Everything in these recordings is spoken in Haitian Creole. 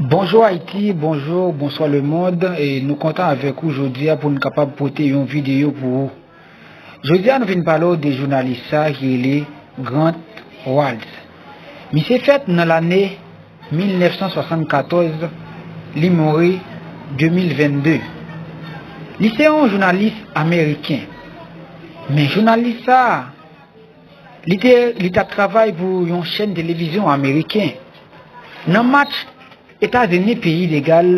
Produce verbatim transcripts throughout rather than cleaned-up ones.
Bonjou Ayiti, bonjou, bonswa lemonn, e nou kontan avèk ou jodi a pou n kapab pote yon videyo pou ou. Jodi a nou vin pale w de jounalis sa ki rele Grant Waltz. Misye fèt nan lane mil nèf san swasannkatòz, li mouri de mil vennde. Li se yon jounalis ameriken. Men jounalis sa a, li te, li t ap travay pou yon chèn televizyon ameriken. Nan match Etazini peyi de Gal,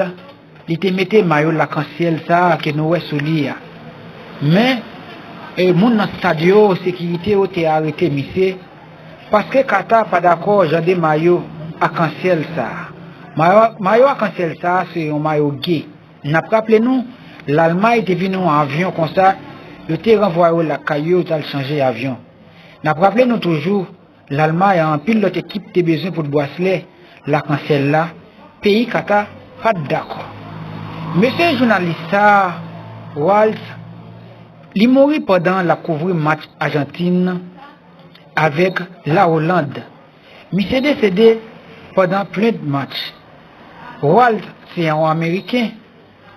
li te mete mayo lakansyèl sa a ke nou wè sou li a. Men, e, moun nan stad yo, sekirite yo te arete misye, paske Kata pa dakò jan de mayo akansyèl sa a. Mayo, mayo akansyèl sa a se yon mayo ge. N ap raple nou, Lalmay te vin yon avyon konsa, yo te ranvwaye yo lakay yo, yo t al chanje avyon. N ap raple nou toujou, Lalmay ak anpil lòt ekip te bezwen pot braslè lakansyèl la, peyi Kata pa t dakò. Mesye jounalis sa a, Waltz, li mouri pandan l ap kouvri match Ajantin avèk La Oland. Misye desede pandan plen match. Waltz se yon Ameriken,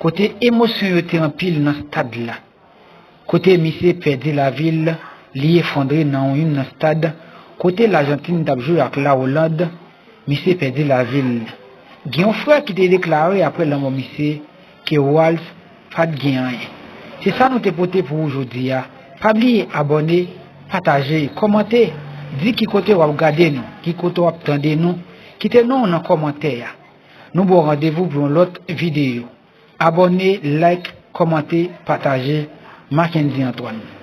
kote emosyon yo te anpil nan stad la. Kote misye pèdi lavi l, li efondre nan youn nan stad kote Lajantin t ap jwe ak La Oland, misye pèdi lavi l. Gen yon frè ki te deklare apre lanmò misye ke Waltz pa t gen anyen. Se sa nou te pote pou ou jodi a. Pa bliye abòne, pataje, kòmante, di ki kote w ap gade nou, ki kote w ap tande nou, kite non w nan kòmantè a. Nou ba w randevou pou yon lòt videyo. Abòne, like, kòmante, pataje. Mackendy Antoine.